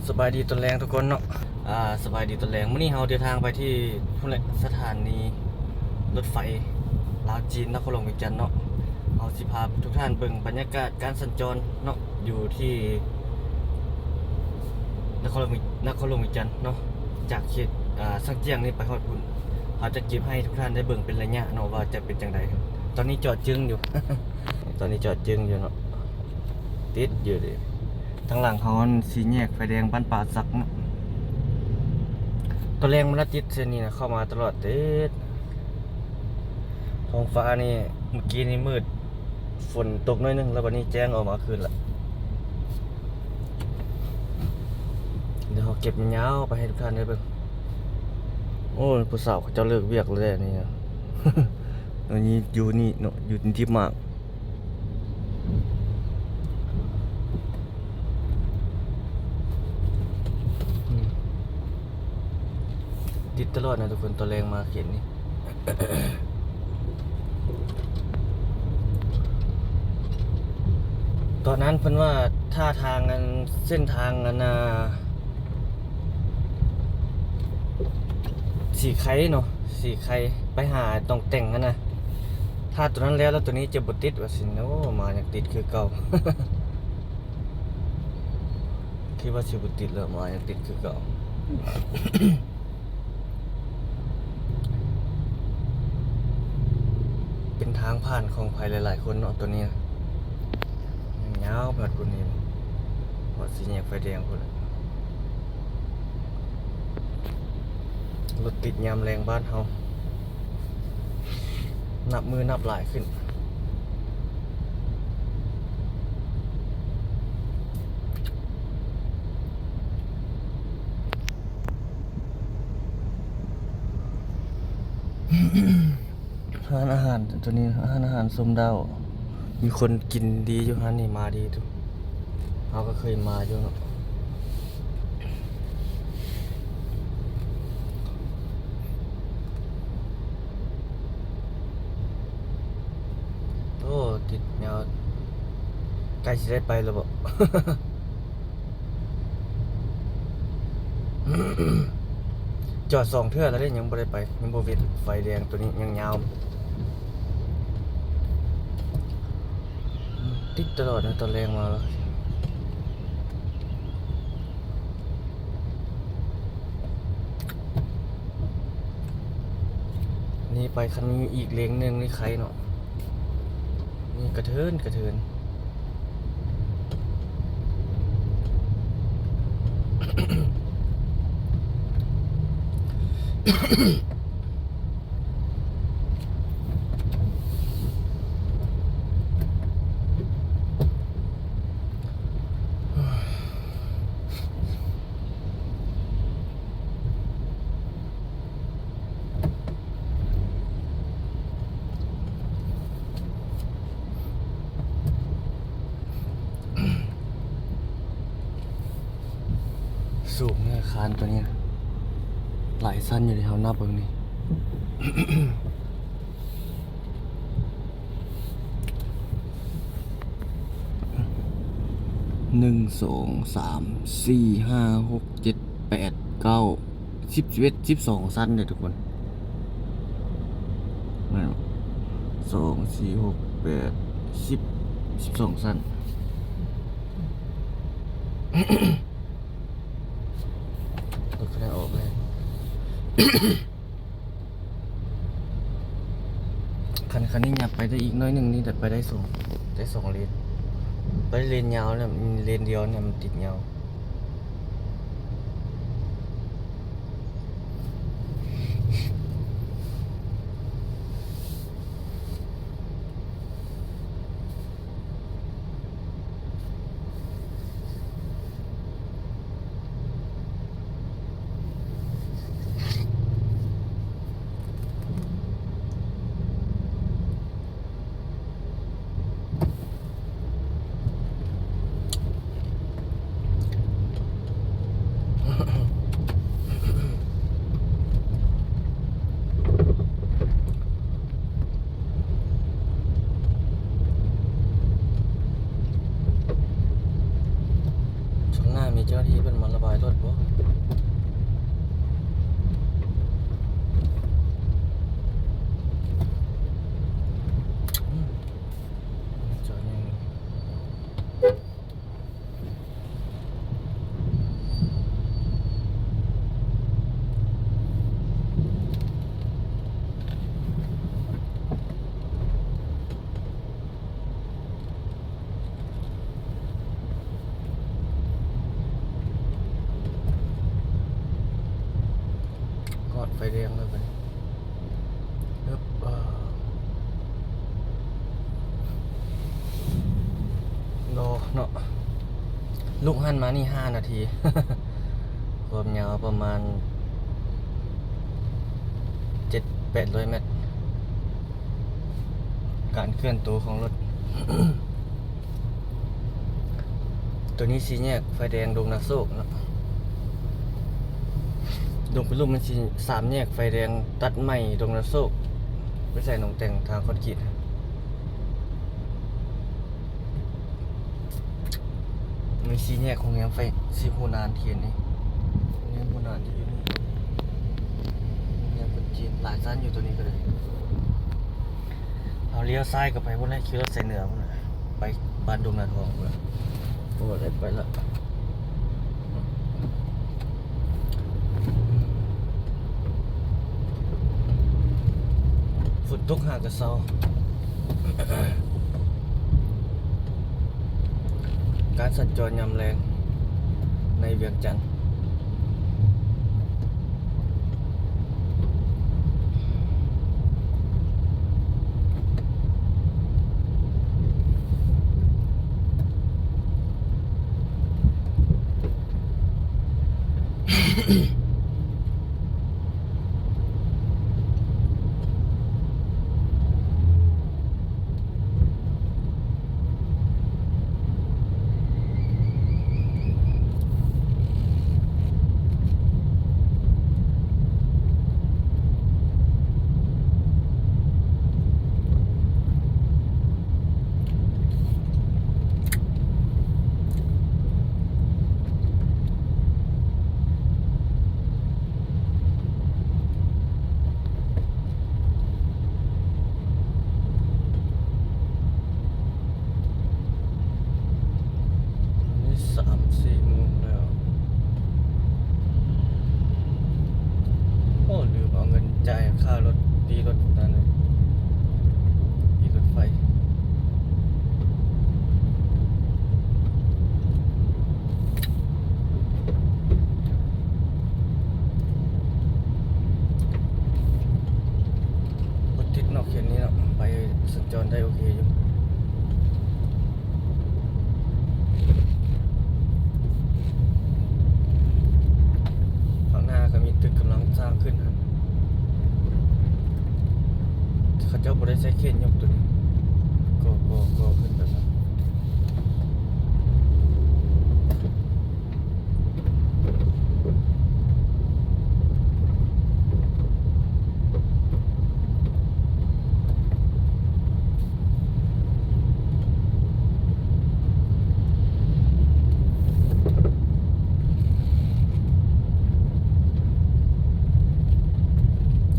ສະບາຍດີຕອນແລງທຸກຄົນເນາະ ອາ ສະບາຍດີຕອນແລງ. ມື້ນີ້ເຮົາເດີນທາງໄປທີ່ພຸ້ນແຫຼະ ສະຖານີລົດໄຟລາວຈີນ ນະຄອນຫຼວງວຽງຈັນເນາະ. ເຮົາຊິພາທຸກທ່ານເບິ່ງບັນຍາກາດການສັນຈອນເນາະ ຢູ່ທີ່ນະຄອນຫຼວງ ນະຄອນຫຼວງວຽງຈັນເນາະ. ຈາກເຂດ ອາ ຊາງຈຽງນີ້ໄປຮອດພຸ້ນ ເຮົາຈະເກັບໃຫ້ທຸກທ່ານໄດ້ເບິ່ງເປັນໄລຍະເນາະ ວ່າຈະເປັນຈັ່ງໃດ. ຕອນນີ້ຈອດຈຶງຢູ່ ຕອນນີ້ຈອດຈຶງຢູ່ເນາະ ຕິດຢູ່ເດ. ທາງຫຼັງເຮົາຫັ້ນ ສີ່ແຍກໄຟແດງບ້ານປ່າສັກເນາະ. ຕອນແລງມັນລະຕິດເສັ້ນນີ້ນະ ເຂົ້າມາຕະຫຼອດເດ. ທ້ອງຟ້ານີ້ ມື້ກີ້ນີ້ມືດ ຝົນຕົກໜ້ອຍໜຶ່ງ ແລ້ວບັດນີ້ແຈ້ງອອກມາຄືນລະ. ດຽວເຮົາເກັບຍາວໆໄປໃຫ້ທຸກທ່ານໄດ້ເບິ່ງ. ໂອ້ ຜູ້ສາວເຂົາເຈົ້າເລີກວຽກແລ້ວນີ້ນະ ອັນນີ້ຢູ່ນີ້ເນາະ ຢູ່ທີ່ໝາກ ອືມ ຕິດຕະຫຼອດນະທຸກຄົນ ຕອນແລງມາເຂດນີ້. ຕອນນັ້ນເພິ່ນວ່າຖ້າທາງອັນ ເສັ້ນທາງອັນ ອ່າ ສີໄຄເນາະ ສີໄຄໄປຫາດອງແຕ່ງຫັ້ນນະ ຖ້າໂຕນັ້ນແລ້ວ ແລ້ວໂຕນີ້ຈະບໍ່ຕິດວ່າຊັ້ນ. ໂອ້ ມາຍັງຕິດຄືເກົ່າ ຄິດວ່າຊິບໍ່ຕິດແລ້ວ ມາຍັງຕິດຄືເກົ່າ. ເປັນທາງຜ່ານຂອງໃຜຫຼາຍໆຄົນເນາະ ໂຕນີ້ນະ ຍາວໄປຮອດພຸ້ນນີ້ ຮອດສີ່ແຍກໄຟແດງພຸ້ນແຫຼະ. ລົດຕິດຍາມແລງບ້ານເຮົາ ນັບມື້ນັບຫຼາຍຂຶ້ນ. ຮ້ານອາຫານໂຕນີ້ ຮ້ານອາຫານຊົມດາວ ມີຄົນກິນດີຢູ່ຮ້ານນີ້ ມາດີຢູ່. ເຮົາກໍເຄີຍມາຢູ່ເນາະ. ໂອ້ ຕິດຍາວ ໃກ້ຊິໄດ້ໄປແລ້ວບໍ? ຈອດສອງເທື່ອແລ້ວເດ້ ຍັງບໍ່ໄດ້ໄປ ຍັງບໍ່ເວັດໄຟແດງ ໂຕນີ້ຍັງຍາວ ຕິດຕະຫຼອດນະ ຕອນແລງມາແລ້ວ. ນີ້ໄປຄັນມີອີກເລນໜຶ່ງນີ້ໄຄເນາະ ນີ້ກະເທີນກະເທີນ. ສູງເນາະ ອາຄານໂຕນີ້ ຫຼາຍຊັ້ນຢູ່ເດ ເຮົານັບເບິ່ງນີ້ ໜຶ່ງ ສອງ ສາມ ສີ່ ຫ້າ ຫົກ ເຈັດ ແປດ ເກົ້າ ສິບ ສິບເອັດ ສິບສອງຊັ້ນເດ້ທຸກຄົນ ແມ່ນ ສອງ ສີ່ ຫົກ ແປດ ສິບ ສິບສອງຊັ້ນ. ລົດຄັນນັ້ນອອກແລ້ວ ຄັນ ຄັນນີ້ຫຍັບໄປໄດ້ອີກໜ້ອຍໜຶ່ງ ນີ້ໄດ້ ໄປໄດ້ສອງ ໄດ້ສອງເລນ ໄປເລນຍາວແລ້ວ ເລນດຽວນີ້ມັນຕິດຍາວ. ເ ມີເຈົ້າໜ້າທີ່ເພິ່ນມາລະບາຍລົດບໍ່? ອືມ ຈອດຍັງ ຮອດໄຟແດງແລ້ວບັດນີ້ ເອີບ ລໍເນາະ ລຸກຫັ້ນມານີ້ຫ້ານາທີ ຄວາມຍາວປະມານເຈັດແປດຮ້ອຍແມັດ ການເຄື່ອນໂຕຂອງລົດ. ໂຕນີ້ສີ່ແຍກໄຟແດງດົງນາໂຊກເນາະ ລົງໄປລຸ່ມມັນຊິສາມແຍກໄຟແດງຕັດໃໝ່ດົງນາໂຊກ ໄປໃສ່ໜອງແຕ່ງທາງຄອນກຣີດ. ມີສີ່ແຍກໂຮງແຮມໄຟ ຊິຮູ້ນານເຂດນີ້ ໂຮງແຮມຜູ້ນານທີ່ຢູ່ນີ້ ໂຮງແຮມຄົນຈີນ ຫຼາຍຊັ້ນຢູ່ໂຕນີ້ກໍໄດ້. ເຮົາລ້ຽວຊ້າຍກໍໄປພຸ້ນແຫຼະ ຂີ່ລົດສາຍເໜືອພຸ້ນແຫຼະ ໄປບ້ານດົງນາທອງພຸ້ນແຫຼະ. ໂອ້ ໄດ້ໄປລະ ຝົນຕົກຫາກະເຊົາ. ການສັນຈອນຍາມແລງໃນວຽງຈັນ. ນີ້ສາມສີ່ໂມງແລ້ວ. ໂອ້ ລືມເອົາເງິນຈ່າຍຄ່າລົດ ປີ້ລົດນັ້ນເລີຍ ປີ້ລົດໄຟ. ບໍ່ຕິດເນາະ ເຂດນີ້ເນາະ ໄປສັນຈອນໄດ້ໂອເຄຢູ່. ຂ້າງໜ້າກໍມີຕຶກກຳລັງສ້າງຂຶ້ນຫັ້ນ ເຂົາເຈົ້າບໍ່ໄດ້ໃຊ້ເຄນຍົກໂຕນີ້ ກໍ ກໍ ກໍຂຶ້ນໄປ.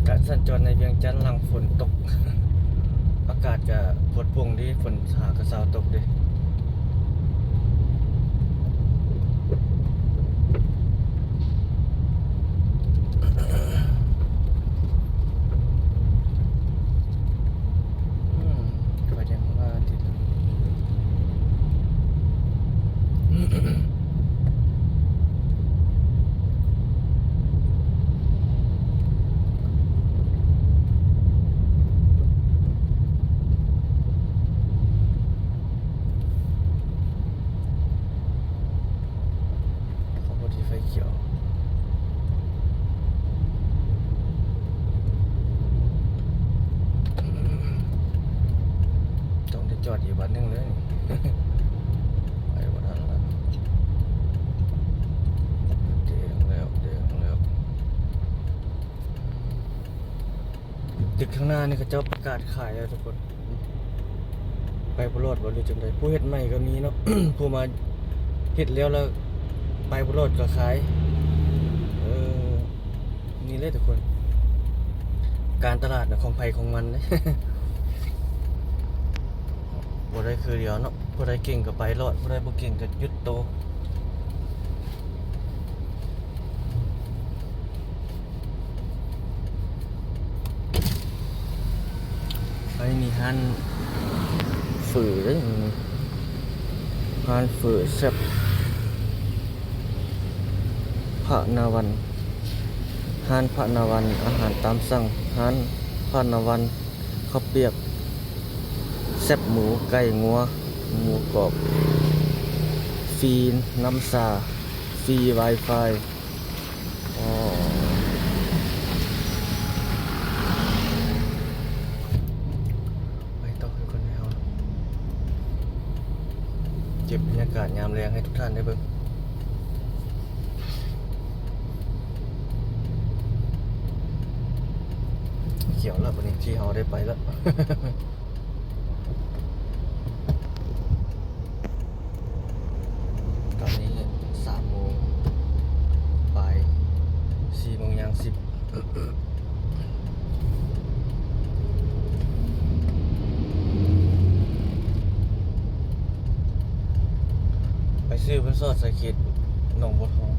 ການສັນຈອນໃນວຽງຈັນຫຼັງຝົນຕົກ ອາກາດກະປົດໂປ່ງດີ ຝົນຫາກະເຊົາຕົກເດ້. ອືມ ໄຟແດງມາຕິດ. ເຂົ້າພໍດີໄຟຂຽວ ຕ້ອງໄດ້ຈອດອີກບາດໜຶ່ງເລີຍ ໄປບໍ່ທັນລະ ແດງແລ້ວ ແດງແລ້ວ. ຕຶກຂ້າງໜ້ານີ້ເຂົາເຈົ້າປະກາດຂາຍແລ້ວທຸກຄົນ ໄປບໍ່ລອດບໍ່ ຫຼືຈັ່ງໃດ. ຜູ້ເຮັດໃໝ່ກໍມີເນາະ ຜູ້ມາເຮັດແລ້ວ ແລ້ວ ໄປບໍ່ລອດກໍຂາຍ. ເອີ ນີ້ແຫຼະທຸກຄົນ ການຕະຫຼາດນະ ຂອງໃຜຂອງມັນເດ້. ບໍ່ໄດ້ຄືດຽວເນາະ ຜູ້ໃດເກັ່ງກໍໄປລອດ ຜູ້ໃດບໍ່ເກັ່ງກໍຢຸດໂຕ. ອັນນີ້ຮ້ານເຝີເດ້ ຮ້ານເຝີແຊບ ພະນາວັນ ຮ້ານພະນາວັນ ອາຫານຕາມສັ່ງ ຮ້ານພະນາວັນ ເຂົ້າປຽກ ແຊບໝູ ໄກ່ງົວ ໝູກອບ ຟຣີນ້ຳຊາ ຟຣີວາຍຟາຍ. ອໍ ໄປຕໍ່ຄືກັນແລ້ວ ເກັບບັນຍາກາດຍາມແລງໃຫ້ທຸກທ່ານໄດ້ເບິ່ງ. ຂຽວແລ້ວ ບັດນີ້ທີ່ເຮົາໄດ້ໄປແລ້ວ. ຕອນນີ້ສາມໂມງປາຍ ສີ່ໂມງຍ່າງສິບ ໄປຊື້ເພິ່ນສອດໃສ່ເຂດໜອງບົວທອງ.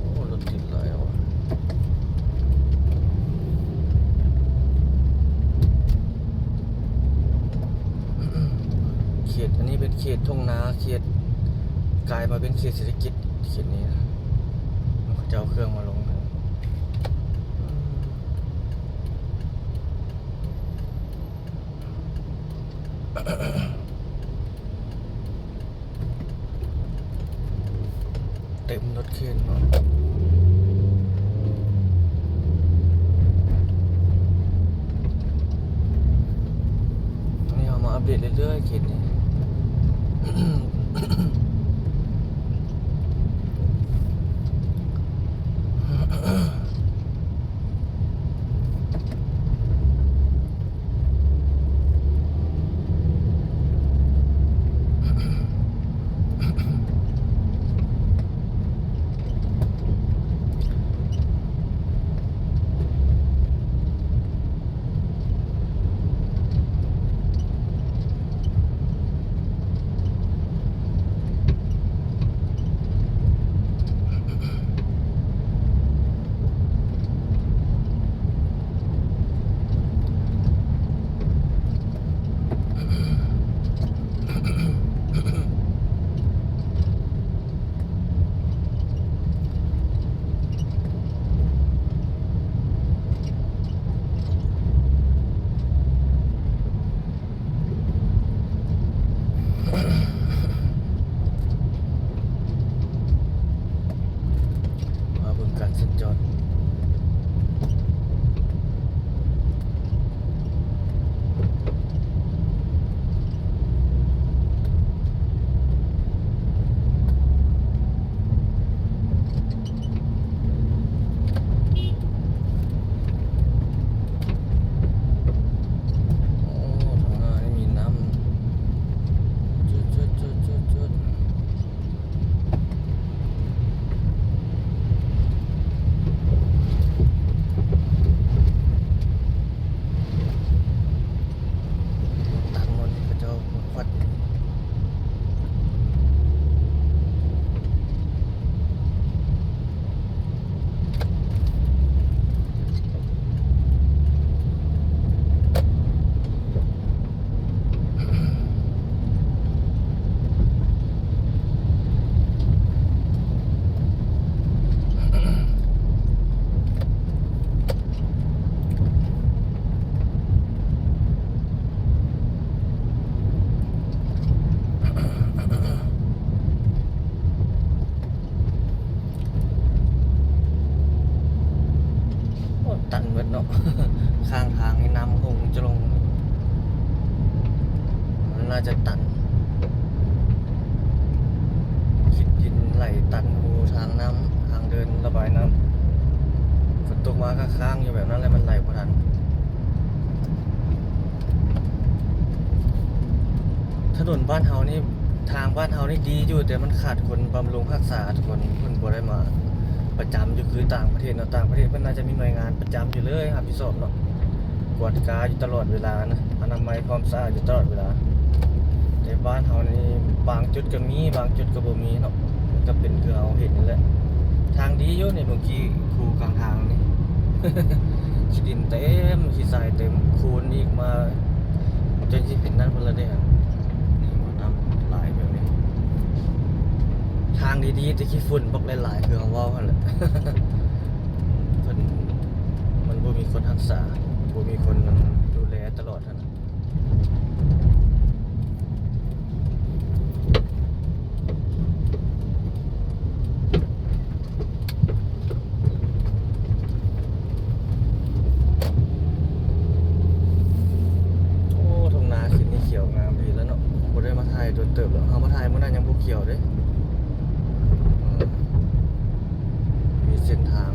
ໂອ້ ລົດຕິດຫຼາຍແລ້ວວ່າ ເຂດ ອັນນີ້ເປັນເຂດທົ່ງນາ ເຂດ ກາຍມາເປັນເຂດເສດຖະກິດ ເຂດນີ້ນະ ເຂົາເຈົ້າເອົາເຄື່ອງມາລົງ. ເຕັມລົດເຄນເນາະ. ອັນນີ້ເຮົາມາອັບເດດເລື້ອຍໆ ເຂດນີ້. ມາເບິ່ງການສັນຈອນ. ໂອ້ ທາງໜ້ານີ້ມີນ້ຳ ຈຸດໆໆໆໆ. ຕັນໝົດ ເຂົາເຈົ້າມາຂວັດ. ໂອ້ ຕັນເບິດເນາະ ຂ້າງທາງນີ້ນ້ຳຄົງຈະລົງ ມັນໜ້າຈະຕັນ ຄິດດິນໄຫຼຕັນຮູທາງນ້ຳ ທາງເດີນລະບາຍນ້ຳ. ຝົນຕົກມາກໍຄ້າງຢູ່ແບບນັ້ນແຫຼະ ມັນໄຫຼບໍ່ທັນ. ຖະໜົນບ້ານເຮົານີ້ ທາງບ້ານເຮົານີ້ດີຢູ່ ແຕ່ມັນຂາດຄົນບຳລຸງຮັກສາທຸກຄົນ. ເພິ່ນບໍ່ໄດ້ມາປະຈຳຢູ່ຄືຕ່າງປະເທດເນາະ. ຕ່າງປະເທດເພິ່ນໜ້າຈະມີໜ່ວຍງານປະຈຳຢູ່ເລີຍ ຮັບຜິດຊອບເນາະ. ກວດກາຢູ່ຕະຫຼອດເວລານະ ອະນາໄມຄວາມສະອາດຢູ່ຕະຫຼອດເວລາ. ແຕ່ບ້ານເຮົານີ້ບາງຈຸດກໍມີ ບາງຈຸດກໍບໍ່ມີເນາະ. ມັນກໍເປັນຄືເຮົາເຫັນນີ້ແຫຼະ. ທາງດີຢູ່ນີ້ ເມື່ອກີ້ຄູກາງທາງນີ້ ຂີ້ດິນເຕັມ ຂີ້ຊາຍເຕັມ ໂຄນອີກມາ ຈົນຊິເປັນນັ້ນເບິດແລ້ວເດ້. ນີ້ ນ້ຳຫຼາຍແບບນີ້ ທາງດີໆ ແຕ່ຂີ້ຝຸ່ນບັກຫຼາຍໆ ຄືເຮົາເວົ້າຫັ້ນແຫຼະ. ເພິ່ນ ມັນບໍ່ມີຄົນຮັກສາ ບໍ່ມີຄົນດູແລຕະຫຼອດຫັ້ນນະ. ໂອ້ ທົ່ງນາເຂດນີ້ຂຽວງາມດີແລ້ວເນາະ. ບໍ່ໄດ້ມາຖ່າຍດົນເຕີບແລ້ວ ເຮົາມາຖ່າຍມື້ນັ້ນຍັງບໍ່ຂຽວເດ້. ເອີ ມີເສັ້ນທາງ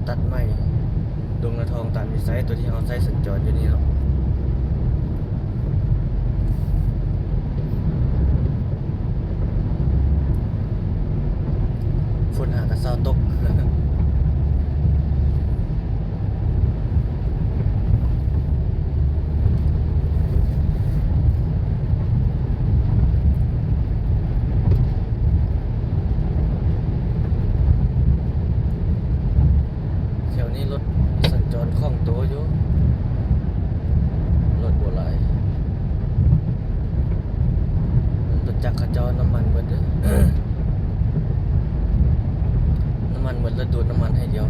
ຕັດໃໝ່ ດົງນາທອງ ຕານວິໄຊ ຕົວທີ່ເຮົາໃຊ້ສັນຈອນຢູ່ນີ້ເນາະ. ຝົນຫາກະເຊົາຕົກ. ແຖວນີ້ລົດສັນຈອນຄ່ອງໂຕຢູ່ ລົດບໍ່ຫຼາຍ. ລົດຈັກເຂົາເຈົ້ານ້ຳມັນເບິດເດ້. ນ້ຳມັນເບິດແລ້ວດູດນ້ຳມັນໃຫ້ດຽວ.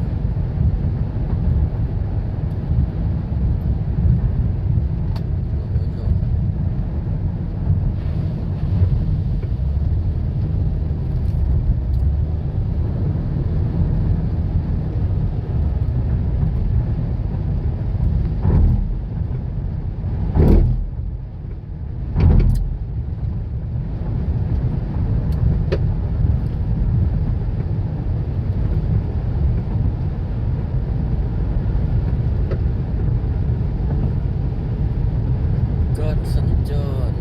ການສັນຈອນ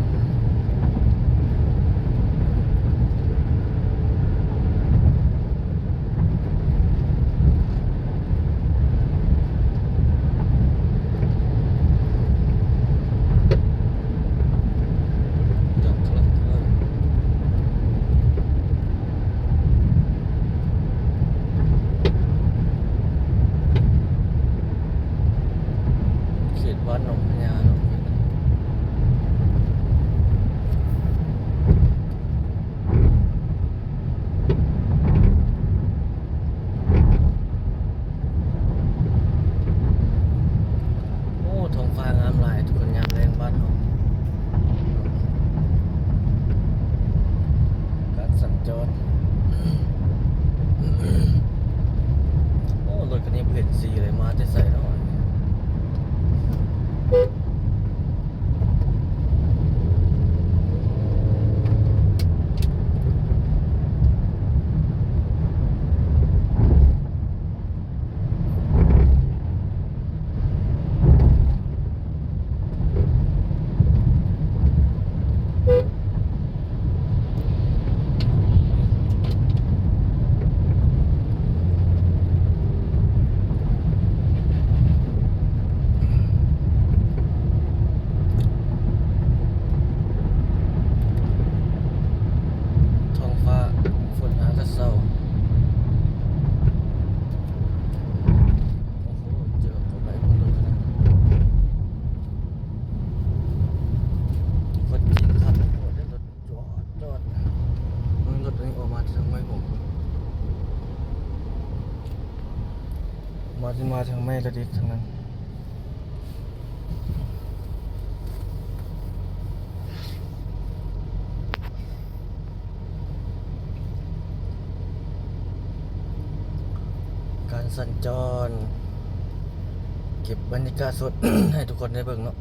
ເຂດບ້ານໜອງພະຍາເນາະ. ໂອ້ ທ້ອງຟ້າງາມຫຼາຍທຸກຄົນ ຍາມແລງບ້ານເຮົາ. ການສັນຈອນ ໂອ້ ລົດຄັນນີ້ບໍ່ເຫັນສີເລີຍ ມາແຕ່ໃສເນາະ? ທ້ອງຟ້າຝົນຫາກະເຊົາ. ໂອ້ໂຫ ເຈີເຂົ້າໄປ ເບິ່ງລົດຄັນນັ້ນ ຄົນຈີນຂັບລົດໂຫດເດ້ ລົດຈອດ ຈອດ. ເບິ່ງລົດອັນນີ້ອອກມາທາງໄມ້ຫົງ ມາ ມາທາງໄມ້ລະດິດທາງນັ້ນ. ການສັນຈອນ ເກັບບັນຍາກາດສົດ ໃຫ້ທຸກຄົນໄດ້ເບິ່ງເນາະ.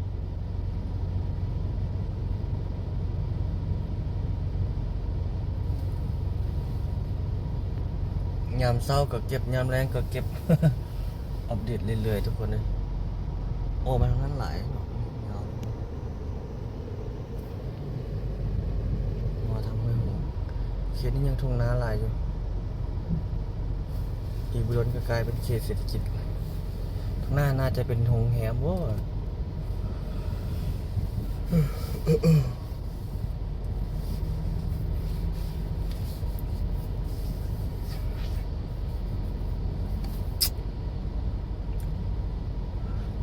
ຍາມເຊົ້າກໍເກັບ ຍາມແລງກໍເກັບ. ອັບເດດເລື້ອຍໆ ທຸກຄົນເອີຍ. ໂອ້ ໄປທາງນັ້ນຫຼາຍເນາະ ຍາວ ມາທາງຫ້ວຍຫົງ. ເຂດນີ້ຍັງທົ່ງນາຫຼາຍຢູ່. ອີກບໍ່ດົນກໍກາຍເປັນເຂດເສດຖະກິດ. ຂ້າງໜ້າໜ້າຈະເປັນໂຮງແຮມບໍ?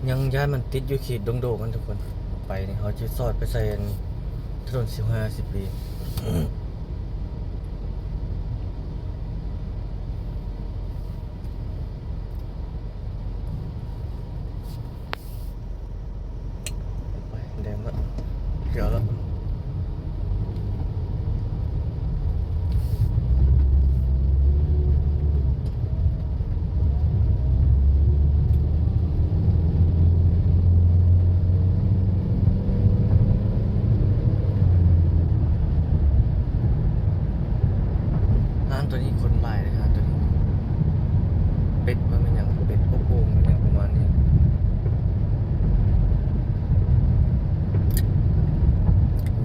ຍັງຢ້ານມັນຕິດຢູ່ເຂດດົງໂດກຫັ້ນທຸກຄົນ. ໄປນີ້ເຮົາຈະສອດໄປໃສ່ອັນຖະໜົນສິບຫ້າ ສິບປີ. ໄປ ແດງລະ ຂຽວລະ. ຮ້ານໂຕນີ້ຄົນຫຼາຍເດ້ ຮ້ານໂຕນີ້. ເປັດ ມັນແມ່ນຫຍັງ ເປັດອົບໂອ່ງ ແມ່ນຫຍັງປະມານນີ້.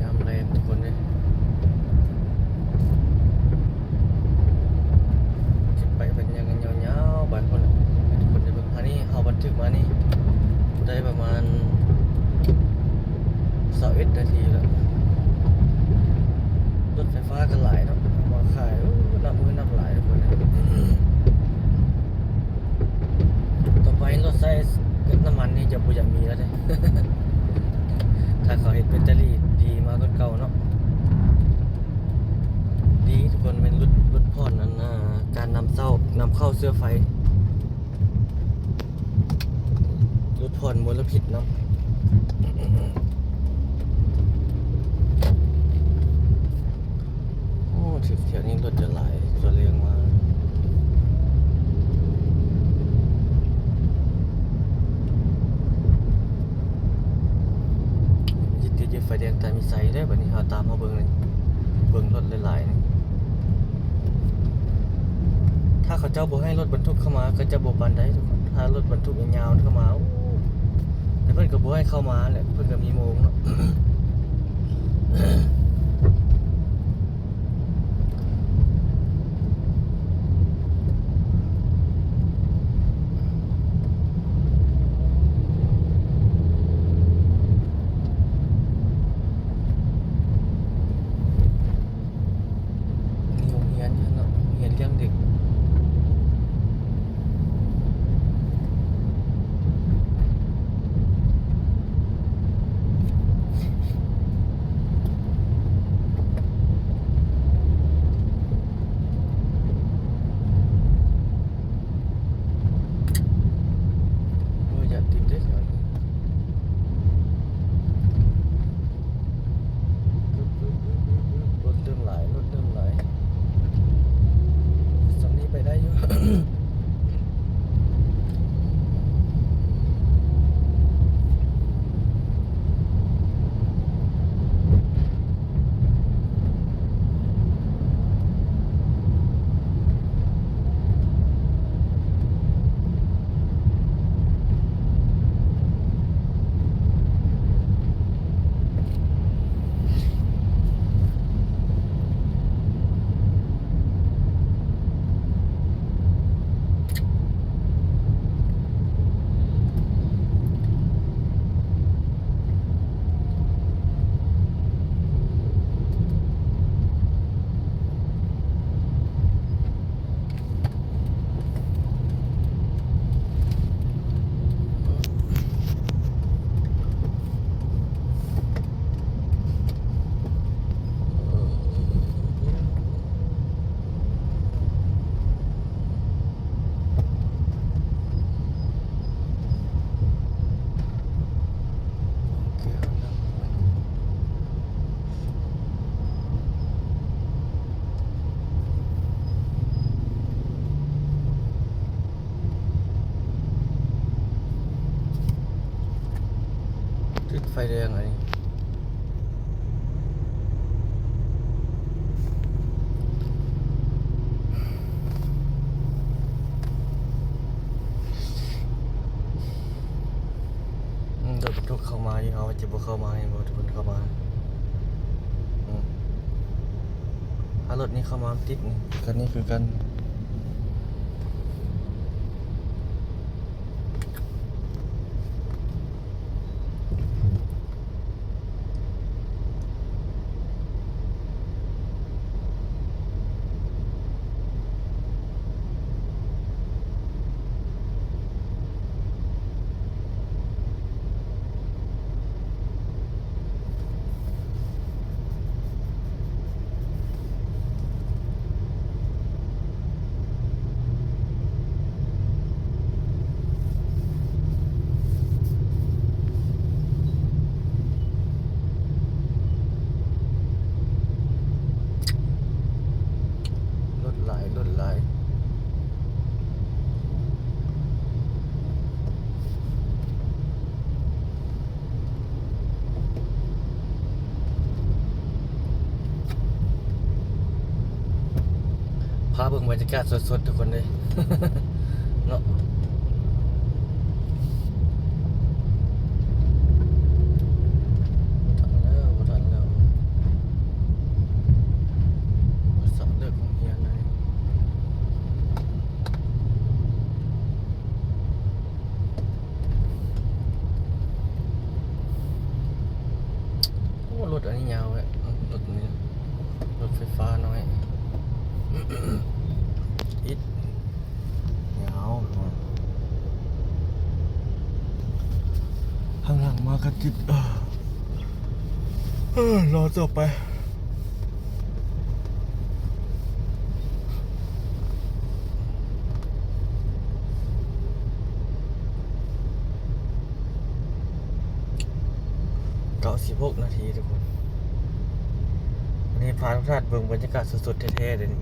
ຍາມແລງທຸກຄົນເອີຍ. ຊິໄປບັນຍາກາດຍາວໆ ໄປພຸ້ນແຫຼະ ໃຫ້ທຸກຄົນໄດ້ເບິ່ງ. ອັນນີ້ເຮົາບັນທຶກມານີ້ໄດ້ປະມານຊາວເອັດນາທີແລ້ວ. ລົດໄຟຟ້າກໍຫຼາຍເນາະ ເອົາມາຂາຍ. ໂອ້ ນັບມື້ນັບຫຼາຍທຸກຄົນເອີຍ. ຕໍ່ໄປລົດໃຊ້ນ້ຳມັນນີ້ຈະບໍ່ຢາກມີແລ້ວເດ້ ຖ້າເຂົາເຮັດແບັດເຕີຣີດີມາກວ່າເກົ່າເນາະ. ດີທຸກຄົນ ແມ່ນຫຼຸດ ຫຼຸດຜ່ອນອັນ ອ່າ ການນຳເຂົ້າ ນຳເຂົ້າເຊື້ອໄຟ ຫຼຸດຜ່ອນມົນລະພິດນຳ. ໂອ້ ແຖວນີ້ລົດຈະຫຼາຍ ສ່ວນເລື່ອງມາ ຈະຕິດຢູ່ໄຟແດງຕາມີໄຊເດ້. ບັດນີ້ເຮົາຕາມມາເບິ່ງເລີຍ ເບິ່ງລົດຫຼາຍໆ ນີ້ ຖ້າເຂົາເຈົ້າບໍ່ໃຫ້ລົດບັນທຸກເຂົ້າມາ ກໍຈະບໍ່ປານໃດທຸກຄົນ. ຖ້າລົດບັນທຸກຍາວໆເຂົ້າມາ ໂອ້ ແຕ່ເພິ່ນກໍບໍ່ໃຫ້ເຂົ້າມາແຫຼະ ເພິ່ນກໍມີໂມງເນາະ. ມີໂຮງຮຽນຢູ່ຫັ້ນເນາະ ໂຮງຮຽນລ້ຽງເດັກ. ໂອ້ຍ ຢາກຕິດເດ້ ລົດເລີ່ມຫຼາຍ ລົດເລີ່ມຫຼາຍ. ສ່ຳນີ້ໄປໄດ້ຢູ່. ຕິດໄຟແດງອັນນີ້. ໂ ລົດບັນທຸກເຂົ້າມາຢູ່ ເຮົາຈະບໍ່ເຂົ້າມາ ເຫັນບໍ່ ທຸກຄົນເຂົ້າມາ. ອືມ ຖ້າລົດນີ້ເຂົ້າມາຕິດນີ້ ຄັນນີ້ຄືກັນ. ລົດຫຼາຍ ລົດຫຼາຍ. ພາເບິ່ງບັນຍາກາດສົດໆ ທຸກຄົນເອີຍ ເນາະ. ບໍ່ທັນແລ້ວ ບໍ່ທັນແລ້ວ ສາວເລີກໂຮງຮຽນແລ້ວ. ໂອ້ ລົດອັນນີ້ຍາວແທ້ ລົດນີ້ ລົດໄຟຟ້ານ້ອຍ ອິດ ຍາວ ທາງຫຼັງມາກະຕິດ ເອີ ລໍຕໍ່ໄປ. ເກົ້າສິບຫົກນາທີ ທຸກຄົນ ວັນນີ້ພາທຸກທ່ານເບິ່ງບັນຍາກາດສົດໆ ແທ້ໆ ເດ້ນີ້.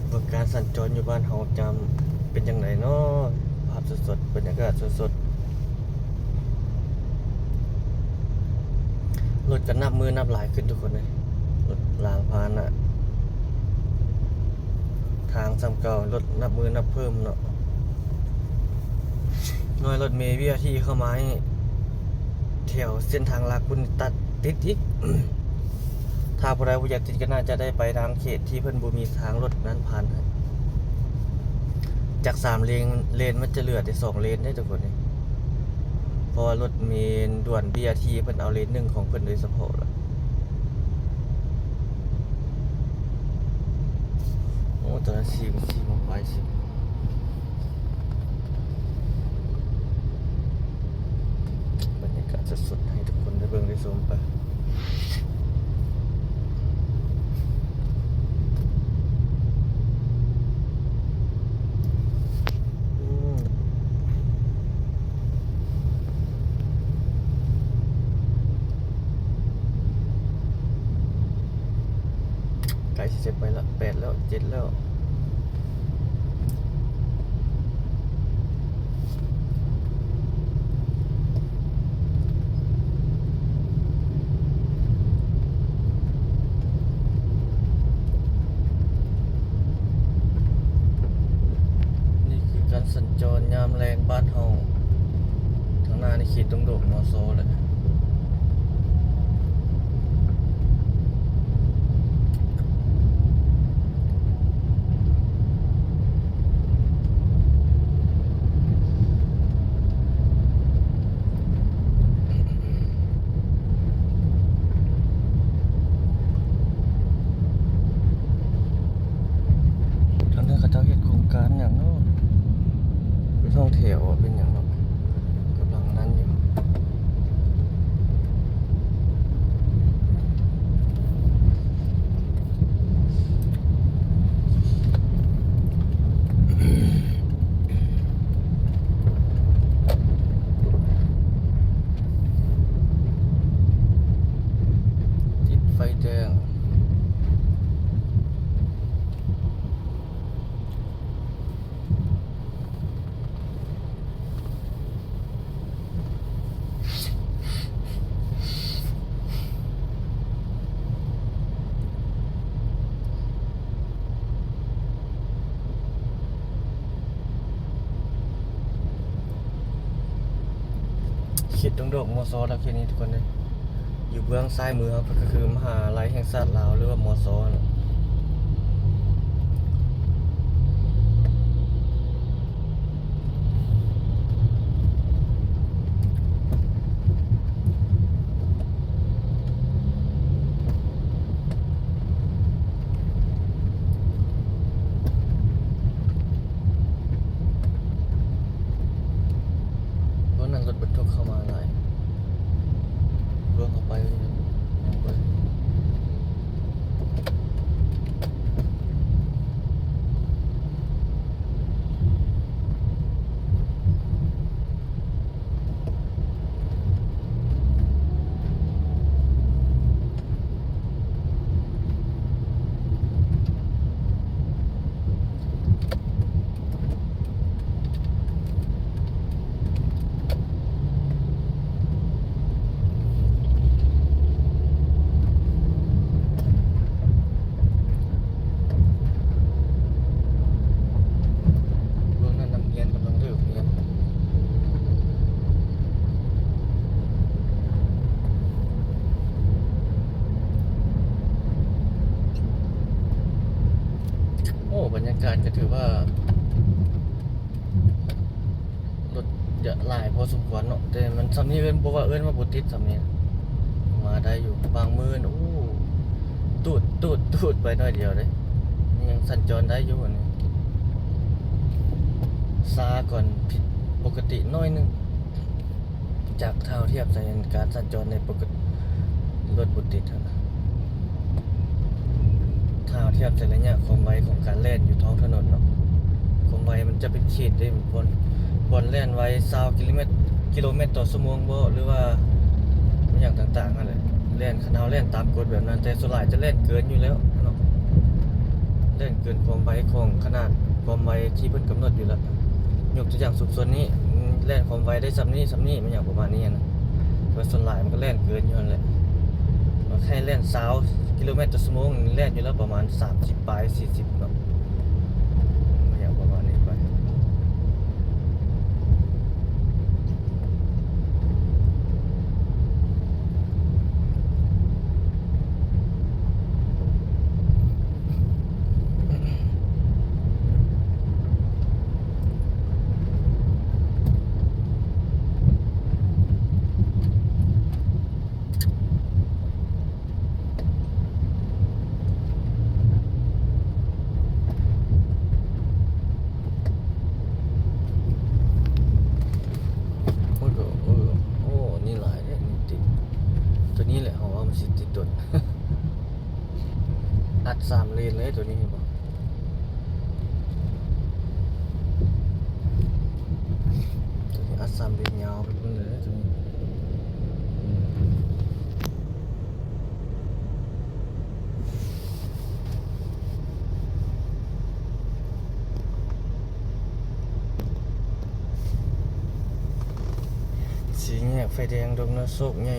ເບິ່ງການສັນຈອນຢູ່ບ້ານເຮົາຈະເປັນຈັ່ງໃດເນາະ ພາບສົດໆ ບັນຍາກາດສົດໆ. ລົດກະນັບມື້ນັບຫຼາຍຂຶ້ນ ທຸກຄົນເອີຍ ລົດລາງພາຫະນະ ທາງສ່ຳເກົ່າ ລົດນັບມື້ນັບເພີ່ມເນາະ. ນ້ອຍລົດເມ ວີໄອພີ ເຂົ້າມາໃຫ້ແຖວເສັ້ນທາງຫຼັກພຸ້ນ ຕັດຕິດອີກ. ຖ້າຜູ້ໃດບໍ່ຢາກຕິດ ກະໜ້າຈະໄດ້ໄປທາງເຂດທີ່ເພິ່ນບໍ່ມີທາງລົດນັ້ນຜ່ານ. ຈາກສາມເລນ ເລນມັນຈະເຫຼືອແຕ່ສອງເລນເດ້ ທຸກຄົນເອີຍ ເພາະວ່າລົດເມດ່ວນ ບີອາທີ ເພິ່ນເອົາເລນໜຶ່ງຂອງເພິ່ນໂດຍສະເພາະລະ. ໂອ້ ຕອນນັ້ນສີ່ໂມງ ສີ່ໂມງປາຍ ສີ່ໂມງ ບັນຍາກາດສົດໆ ໃຫ້ທຸກຄົນໄດ້ເບິ່ງໄດ້ຊົມໄປ. ອືມ ໃກ້ຊິຈະໄປລະ ແປດແລ້ວ ເຈັດແລ້ວ. ນີ້ຄືການສັນຈອນຍາມແລງບ້ານເຮົາ. ທາງໜ້ານີ້ເຂດດົງໂດກ ມຊ ແຫຼະ. ທາງນັ້ນເຂົາເຈົ້າເຮັດໂຄງການຫຍັງເນາະ ເປັນຫ້ອງແຖວ ເປັນຫຍັງເນາະ ກຳລັງນັ້ນຢູ່. ຕິດໄຟແດງ. ເຂດດົງດອກ ມຊ ແລ້ວ ເຂດນີ້ທຸກຄົນເອີຍ. ຢູ່ເບື້ອງຊ້າຍມືເຮົາກໍຄືມະຫາໄລແຫ່ງຊາດລາວ ຫຼືວ່າ ມຊ ນັ້ນແຫຼະ. ໂອ້ ນັ້ນລົດບັນທຸກເຂົ້າມາຫຼາຍ. ລວມເຂົ້າໄປ ເບື້ອງນັ້ນນັກຮຽນກຳລັງເລີກຮຽນ. ໂອ້ ບັນຍາກາດກໍຖືວ່າລົດຈະຫຼາຍພໍສົມຄວນເນາະ, ແຕ່ມັນສ່ຳນີ້ເອີ້ນ ບໍ່ວ່າເອີ້ນວ່າບໍ່ຕິດສ່ຳນີ້ ມາໄດ້ຢູ່. ບາງມື້ ໂອ້ ຕູດ ຕູດ ຕູດໄປໜ້ອຍດຽວເດ້ ຍັງສັນຈອນໄດ້ຢູ່. ອັນນີ້ຊ້າກວ່າຜິດປົກກະຕິໜ້ອຍໜຶ່ງ. ຈາກຖ້າເຮົາທຽບໃສ່ການສັນຈອນໃນປົກກະຕິ ລົດບໍ່ຕິດຫັ້ນນະ, ຖ້າເຮົາທຽບໃສ່ໄລຍະຄວາມໄວຂອງການແລ່ນຢູ່ທ້ອງຖະໜົນເນາະ, ຄວາມໄວມັນຈະເປັນຂີດເດ້. ບ່ອນ ບ່ອນແລ່ນໄວຊາວກິໂລແມັດ ກິໂລແມັດຕໍ່ຊົ່ວໂມງບໍ ຫຼືວ່າອີ່ຫຍັງຕ່າງໆຫັ້ນແຫຼະ, ແລ່ນ ຄັນເຮົາແລ່ນຕາມກົດແບບນັ້ນ. ແຕ່ສ່ວນຫຼາຍຈະແລ່ນເກີນຢູ່ແລ້ວເນາະ, ແລ່ນເກີນຄວາມໄວຂອງຂະໜາດຄວາມໄວທີ່ເພິ່ນກຳນົດຢູ່ແລ້ວ. ຍົກຕົວຢ່າງສຸດສ່ວນນີ້ ແລ່ນຄວາມໄວໄດ້ສ່ຳນີ້ ສ່ຳນີ້ ແມ່ນຫຍັງປະມານນີ້ນະ, ແຕ່ວ່າສ່ວນຫຼາຍມັນກໍແລ່ນເກີນຢູ່ຫັ້ນແຫຼະ. ໃຫ້ແລ່ນຊາວກິໂລແມັດຕໍ່ຊົ່ວໂມງ ແລ່ນຢູ່ແລ້ວປະມານສາມສິບປາຍ ສີ່ສິບເນາະ, ແມ່ນຫຍັງປະມານນີ້ໄປ. ໂອ້ ໂອ້ ໂອ້ ນີ້ຫຼາຍເດ້ ນີ້ຕິດ. ຕົວນີ້ແຫຼະ ເຮົາວ່າມັນຊິຕິດດົນ. ອັດສາມເລນເລີຍຕົວນີ້ ເຫັນບໍ່? ຕົວນີ້ອັດສາມເລນຍາວໄປພຸ້ນເລີຍຕົວນີ້. ສີ່ແຍກໄຟແດງດົງນາໂຊກໃຫຍ່.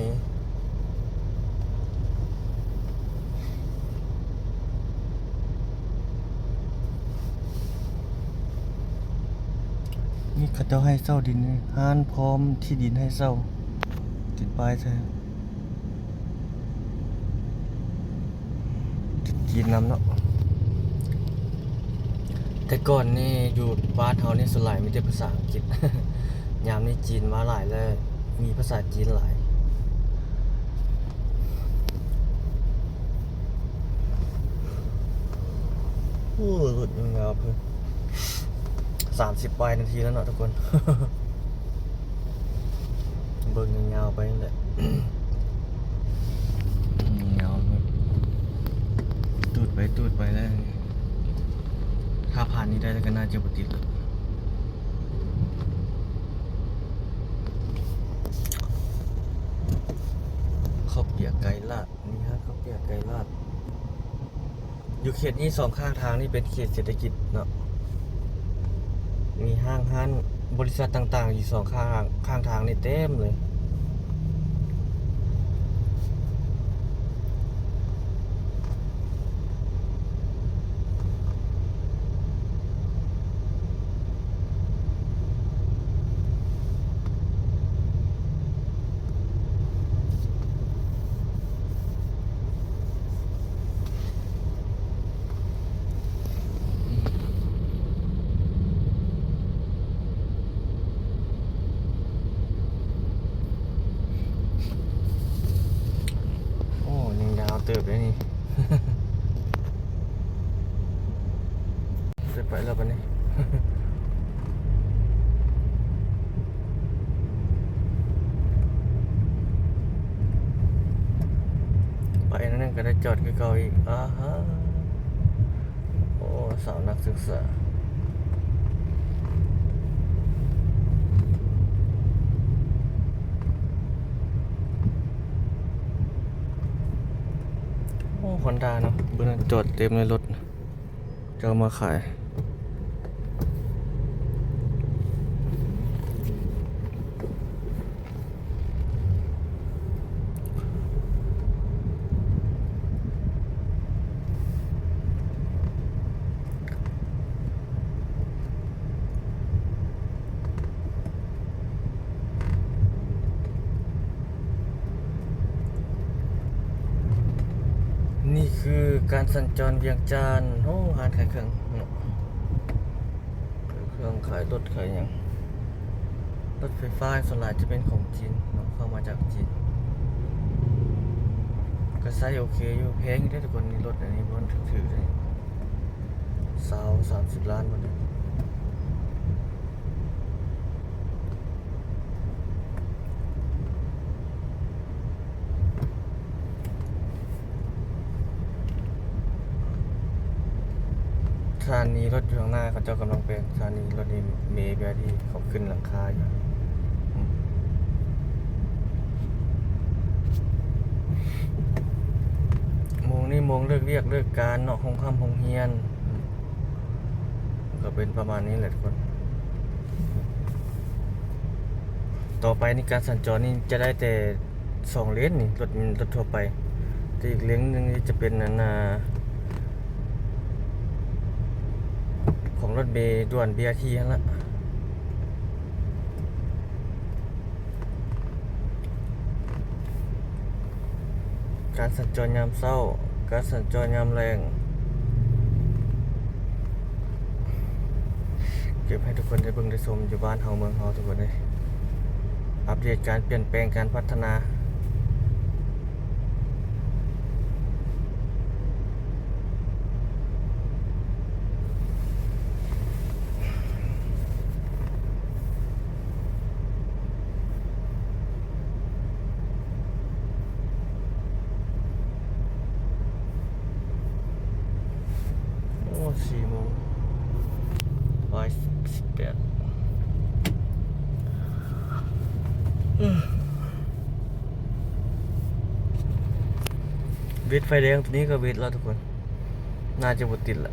ນີ້ເຂົາເຈົ້າໃຫ້ເຊົ່າດິນ ຮ້ານພ້ອມທີ່ດິນໃຫ້ເຊົ່າ ຕິດປ້າຍໃສ່. ຈີນນຳເນາະ. ແຕ່ກ່ອນນີ້ຢູ່ບ້ານເຮົານີ້ສ່ວນຫຼາຍມີແຕ່ພາສາອັງກິດ, ຍາມນີ້ຈີນມາຫຼາຍແລ້ວ ມີພາສາຈີນຫຼາຍ. ໂອ້ ລົດຍາວໆເພິ່ນ ສາມສິບປາຍນາທີແລ້ວເນາະທຸກຄົນ. ເບິ່ງຍາວໆໄປນັ້ນແຫຼະ ຍາວໆ ຕູດໄປຕູດໄປແລ້ວ. ຖ້າຜ່ານນີ້ໄດ້ແລ້ວກໍໜ້າຈະບໍ່ຕິດແລ້ວ. ເຂົ້າປຽກໄກ່ລາດ ນີ້ຮະ ເຂົ້າປຽກໄກ່ລາດ. ຢູ່ເຂດນີ້ສອງຂ້າງທາງນີ້ເປັນເຂດເສດຖະກິດເນາະ, ມີຫ້າງຮ້ານບໍລິສັດຕ່າງໆຢູ່ສອງຂ້າງ ຂ້າງທາງນີ້ເຕັມເລີຍ. ໂ ໄປແລ້ວບັດນີ້ ໄປນັ້ນກໍໄດ້ຈອດຄືເກົ່າອີກ. ອາຮະ ໂອ້ ສາວນັກສຶກສາ. ໂອ້ ຮອນດ້າເນາະ ເບິ່ງນັ້ນຈອດເຕັມເລີຍລົດ ເຈົ້າມາຂາຍ. ນີ້ຄືການສັນຈອນວຽງຈັນ. ໂອ້ ຮ້ານຂາຍເຄື່ອງເນາະ ເຄື່ອງຂາຍລົດຂາຍຫຍັງ. ລົດໄຟຟ້າສ່ວນຫຼາຍຈະເປັນຂອງຈີນເນາະ ເຂົ້າມາຈາກຈີນ. ກໍໃຊ້ໂອເຄຢູ່ ແພງຢູ່ເດ້ທຸກຄົນ. ນີ້ລົດອັນນີ້ບໍ່ຖືກໆເດ້ ຊາວ ສາມສິບລ້ານພຸ້ນເດ້. ສະຖານີລົດຢູ່ຂ້າງໜ້າ ເຂົາເຈົ້າກຳລັງແປງສະຖານີລົດ ເອ ເມ ບີ ອາ ທີ ເຂົາຂຶ້ນຫຼັງຄາຢູ່. ໂມງນີ້ໂມງເລີກວຽກເລີກການເນາະ ໂຮງຮ່ຳໂຮງຮຽນ. ກໍເປັນປະມານນີ້ແຫຼະທຸກຄົນ. ຕໍ່ໄປນີ້ການສັນຈອນນີ້ຈະໄດ້ແຕ່ສອງເລນນີ້ ລົດ ລົດທົ່ວໄປ. ແຕ່ອີກເລນໜຶ່ງນີ້ຈະເປັນອັນນ່າ ຂອງລົດເມດ່ວນ ບີ ອາ ທີ ຫັ້ນລະ. ການສັນຈອນຍາມເຊົ້າ ການສັນຈອນຍາມແລງ ເກັບໃຫ້ທຸກຄົນໄດ້ເບິ່ງໄດ້ຊົມຢູ່ບ້ານເຮົາເມືອງເຮົາທຸກຄົນເອີຍ. ອັບເດດການປ່ຽນແປງ ການພັດທະນາ. ໂອ້ ສີ່ໂມງ ບ່າຍສິບແປດ. ເວດໄຟແດງໂຕນີ້ກໍເວດແລ້ວທຸກຄົນ. ໜ້າຈະບໍ່ຕິດລະ.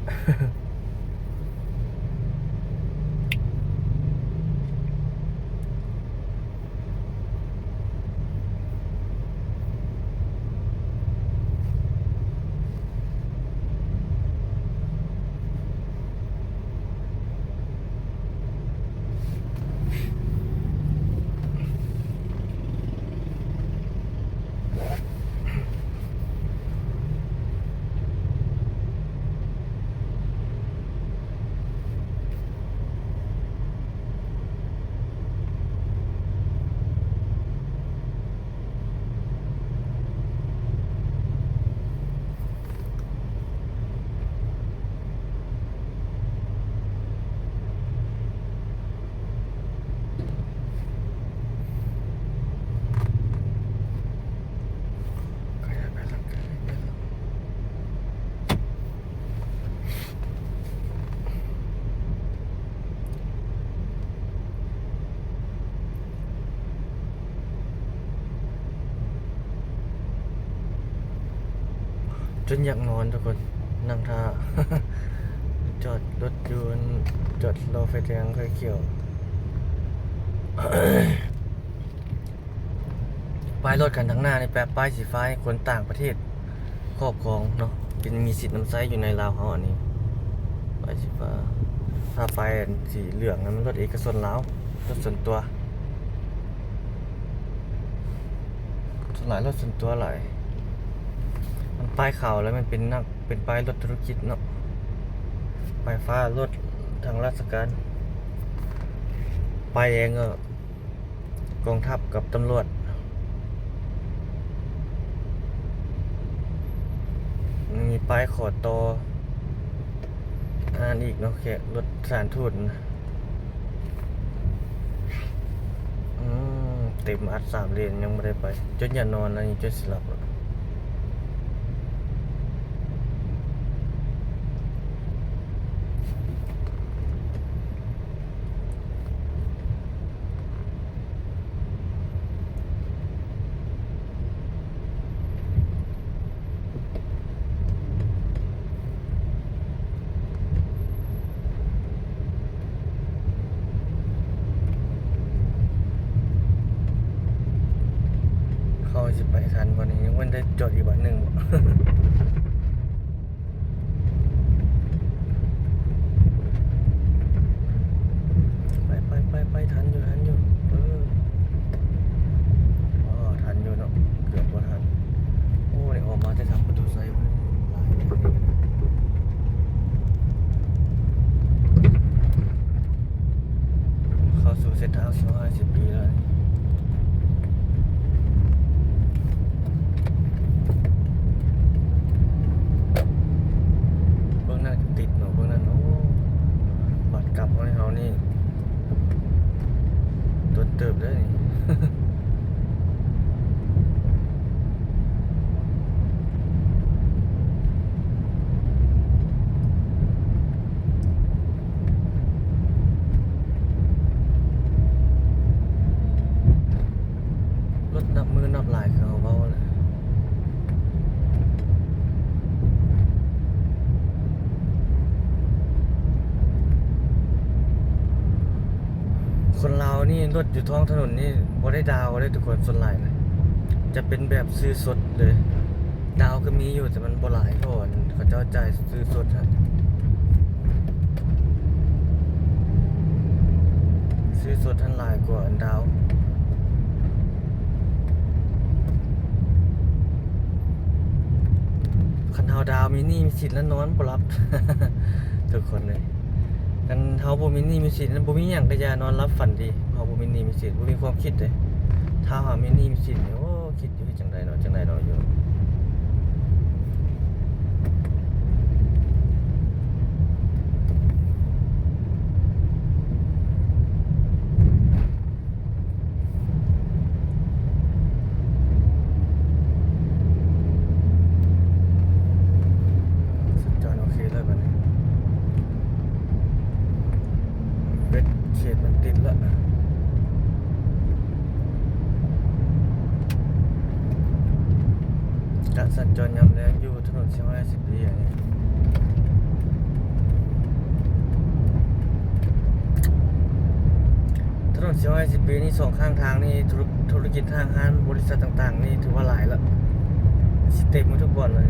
ຈົນຢາກນອນທຸກຄົນ ນັ່ງຖ້າ ຈອດລົດຢູ່ ຈອດລໍໄຟແດງໄຟຂຽວ. ປ້າຍລົດຄັນທາງໜ້ານີ້ແປະ ປ້າຍສີຟ້າໃຫ້ຄົນຕ່າງປະເທດຄອບຄອງເນາະ ເປັນມີສິດນຳໃຊ້ຢູ່ໃນລາວເຮົາ. ອັນນີ້ປ້າຍສີຟ້າ ຖ້າປ້າຍອັນສີເຫຼືອງນັ້ນມັນລົດເອກະຊົນລາວ ລົດສ່ວນຕົວ ສ່ວນຫຼາຍລົດສ່ວນຕົວຫຼາຍ. ມັນປ້າຍຂາວແລ້ວມັນເປັນນັກ ເປັນປ້າຍລົດທຸລະກິດເນາະ ປ້າຍຟ້າລົດທາງລາຊະການ ປ້າຍແດງກໍ ກອງທັບກັບຕຳຫຼວດ ມີປ້າຍຂໍຕໍ່ ອ່ານອີກເນາະ ແຂກລົດສະຖານທູດນະ. ອືມ ເຕັມອັດສາມເລນ ຍັງບໍ່ໄດ້ໄປ ຈົນຢາກນອນແລ້ວນີ້ ຈົນຊິຫຼັບແລ້ວ. ເຮົາຊິໄປທັນບໍ່ນີ້? ຍັງບໍ່ໄດ້ຈອດອີກບາດໜຶ່ງບໍ? ໄປ ໄປ ໄປ ໄປ ທັນຢູ່ ທັນຢູ່ ເອີ ອໍ ທັນຢູ່ເນາະ ເກືອບບໍ່ທັນ. ໂອ້ ໄດ້ອອກມາແຕ່ທາງປະຕູໄຊພຸ້ນ ຫຼາຍເລີຍ. ເຂົ້າສູ່ເສັ້ນທາງສີ່ຮ້ອຍຫ້າສິບປີແລ້ວ. ເບິ່ງນັ້ນກໍຕິດເນາະ ເບິ່ງນັ້ນ. ໂອ້ ບາດກັບຂອງເຮົານີ້ດົນເຕີບເດ້ນີ້. ລົດນັບມື້ນັບຫຼາຍຄືເຮົາເວົ້າແຫຼະ. ຄົນລາວນີ້ລົດຢູ່ທ້ອງຖະໜົນນີ້ບໍ່ໄດ້ດາວເດ້ທຸກຄົນ ສ່ວນຫຼາຍນະ ຈະເປັນແບບຊື້ສົດເລີຍ. ດາວກໍມີຢູ່ ແຕ່ມັນບໍ່ຫຼາຍ ເພາະວ່າເຂົາເຈົ້າຈ່າຍຊື້ສົດຫັ້ນ ຊື້ສົດຫັ້ນຫຼາຍກວ່າອັນດາວ. ຄັນເຮົາດາວມີໜີ້ມີສິນແລ້ວນອນບໍ່ຫຼັບ ທຸກຄົນເອີຍ. ຄັນເຮົາບໍ່ມີໜີ້ມີສິນ ບໍ່ມີຫຍັງກໍຢ່າ ນອນຫຼັບຝັນດີ. ເຮົາບໍ່ມີໜີ້ມີສິນ ບໍ່ມີຄວາມຄິດເດ້. ຖ້າເຮົາມີໜີ້ມີສິນນີ້ ໂອ້ ຄິດຢູ່ ເຮັດຈັ່ງໃດເນາະ ຈັ່ງໃດເນາະຢູ່. ສັນຈອນໂອເຄເລີຍບາດນີ້ ເວັດເຂດມັນຕິດລະ ການສັນຈອນຍາມແລງຢູ່ ຖະໜົນສີ່ຮ້ອຍຫ້າສິບປີອັນນີ້ ຖະໜົນສີ່ຮ້ອຍຫ້າສິບປີນີ້ ສອງຂ້າງທາງນີ້ ທຸລະ ທຸລະກິດຫ້າງຮ້ານ ບໍລິສັດຕ່າງໆນີ້ ຖືວ່າຫຼາຍລະ ຊິເຕັມໝົດທຸກບ່ອນເລີຍ.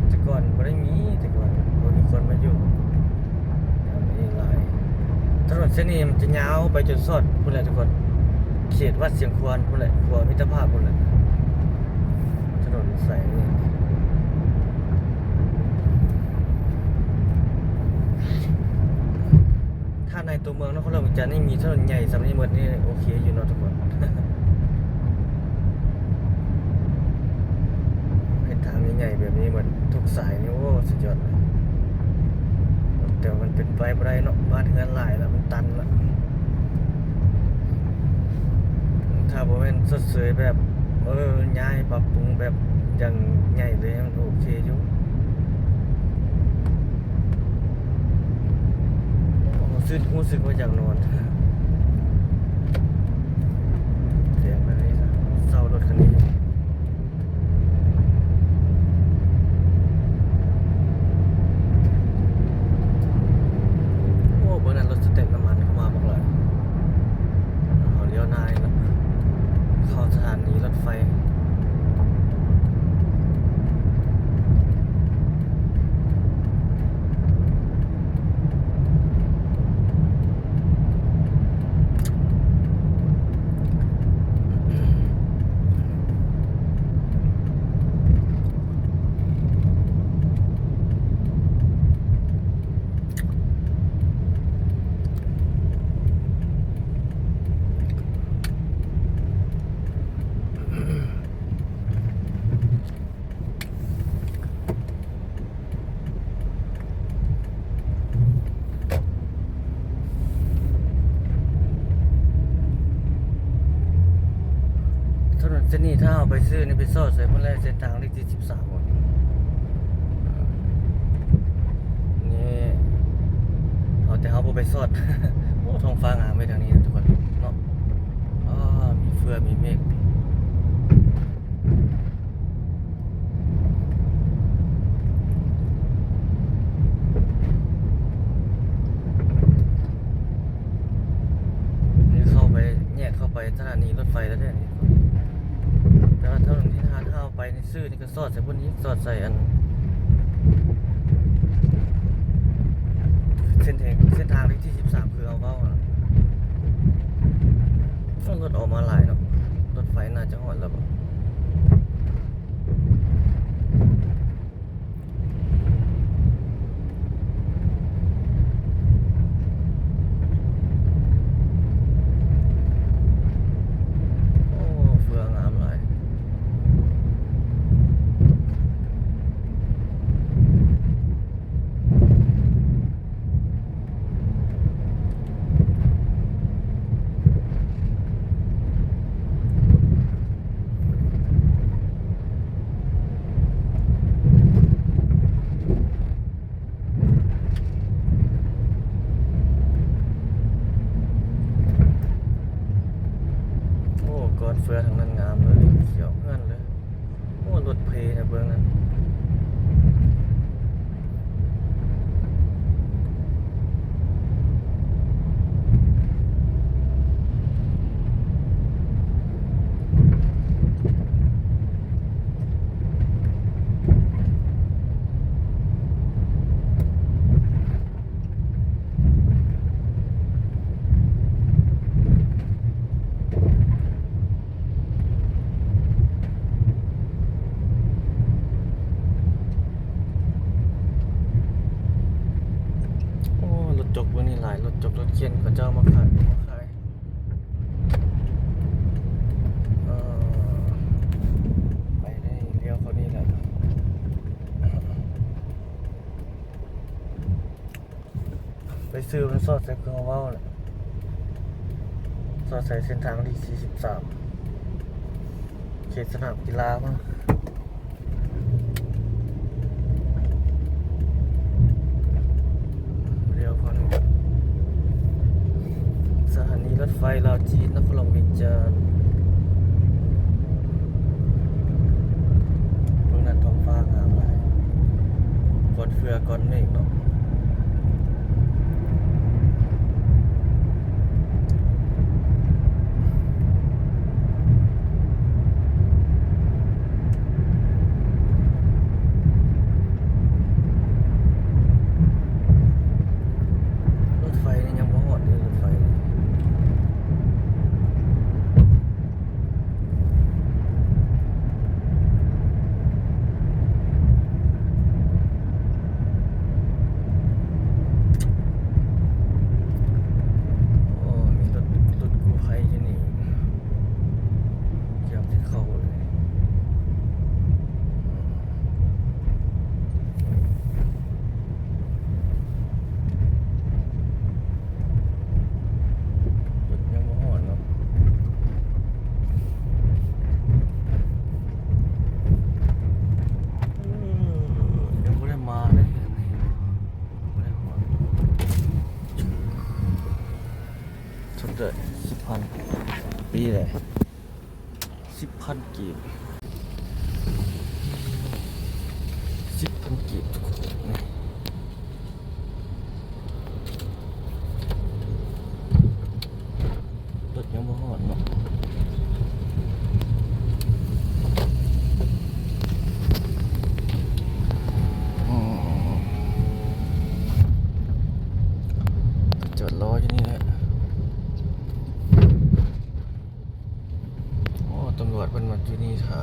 ແຕ່ກ່ອນບໍ່ໄດ້ມີ ແຕ່ກ່ອນບໍ່ມີຄົນມາຢູ່. ອັນນີ້ຫຼາຍ ຖະໜົນເສັ້ນນີ້ມັນຈະຍາວໄປຈົນສອດພຸ້ນແຫຼະທຸກຄົນ ເຂດວັດຊຽງຄວານພຸ້ນແຫຼະ ຂົວມິດຕະພາບພຸ້ນແຫຼະ ຖະໜົນສາຍນີ້. ຖ້າໃນຕົວເມືອງນະຄອນຫຼວງວຽງຈັນນີ້ມີຖະໜົນໃຫຍ່ສ່ຳນີ້ໝົດນີ້ ໂອເຄຢູ່ເນາະທຸກຄົນ. ເຮັດທາງໃຫຍ່ໆແບບນີ້ໝົດທຸກສາຍນີ້ ໂອ້ ສຸດຍອດເລີຍ. ແຕ່ວ່າມັນເປັນໄປບໍ່ໄດ້ເນາະ ບ້ານເຮືອນຫຼາຍລະ ມັນຕັນລະ. ຖ້າບໍ່ແມ່ນຊົດເຊີຍແບບ ເອີ ຍ້າຍປັບປຸງແບບຢ່າງໃຫຍ່ເລີຍ ມັນໂອເຄຢູ່. ໂອ້ ຮູ້ສຶກ ຮູ້ສຶກວ່າຢາກນອນ. ເຊາລົດຄັນນີ້. ໂອ້ ເບິ່ງນັ້ນ ລົດສະເຕັບນ້ຳມັນເຂົ້າມາບັກຫຼາຍ. ເຮົາລ້ຽວໜ້າອີກລະ ເຂົ້າສະຖານີລົດໄຟ. ໂ ຖ້າເຮົາໄປຊື້ນີ້ ໄປສອດໃສ່ພຸ້ນແຫຼະ ເສັ້ນທາງເລກທີສິບສາມພຸ້ນ. ນີ້ ເອົາແຕ່ເຮົາບໍ່ໄປສອດ. ໂອ້ ທ້ອງຟ້າງາມເວີຍທາງນີ້ນະທຸກຄົນເນາະ. ອ້າ ມີເຟືອກ ມີເມກ. ນີ້ເຂົ້າໄປ ແຍກເຂົ້າໄປສະຖານີລົດໄຟແລ້ວເດ້ນີ້. ແຕ່ວ່າຖະໜົນທີ່ ຖ້າເຮົາໄປນີ້ ຊື້ນີ້ກໍສອດໃສ່ພຸ້ນອີກ ສອດໃສ່ອັນ ເສັ້ນທາງ ເສັ້ນທາງເລກທີສິບສາມ ຄືເຮົາເວົ້ານະ. ໂອ້ ລົດອອກມາຫຼາຍເນາະ. ລົດໄຟໜ້າຈະຮອດແລ້ວບໍ? ໂອ້ ເຟືອງາມຫຼາຍ. ໂອ້ ກ້ອນເຟືອກທາງນັ້ນງາມເລີຍ ຂຽວເຮືອນເລີຍ. ໂອ້ ລົດເພແທ້ເບິ່ງນັ້ນ. ໂອ້ ລົດຈົກມື້ນີ້ຫຼາຍ ລົດຈົກລົດເຂ໋ນເຂົາເຈົ້າມາຂາຍ ມາຂາຍ. ເອີ ໄປໄດ້ ລ້ຽວເຂົ້ານີ້ແຫຼະ. ໄປຊື້ມັນສອດໃສ່ ຄືເຮົາເວົ້າແຫຼະ ສອດໃສ່ເສັ້ນທາງທີສີ່ສິບສາມ ເຂດສະໜາມກິລາພຸ້ນ. ລ້ຽວກ່ອນ ສະຖານີລົດໄຟລາວຈີນ ນະຄອນຫຼວງວຽງຈັນ. ເບິ່ງນັ້ນ ທ້ອງຟ້າງາມຫຼາຍ ກ້ອນເຟືອກ ກ້ອນເມກເນາະ. ລົດໄຟນີ້ຍັງບໍ່ຮອດເດ້ ລົດໄຟ. ໂອ້ ມີລົດ ລົດກູ້ໄພຢູ່ນີ້ ກຽມຊິເຂົ້າເລີຍ. ຍັງບໍ່ຮອດເນາະ ຍັງບໍ່ໄດ້ມາເດ້ ຍັງບໍ່ໄດ້ຮອດ. ເທົ່າໃດ ສິບພັນ ປີໃດ? ສິບພັນກີບ ສິບພັນກີບ ທຸກຄົນ. ລົດຍັງບໍ່ຮອດເນາະ ອືມ ຈອດລໍຢູ່ນີ້ແຫຼະ. ໂອ້ ຕຳຫຼວດເພິ່ນມາຢູ່ນີ້ຖ້າ.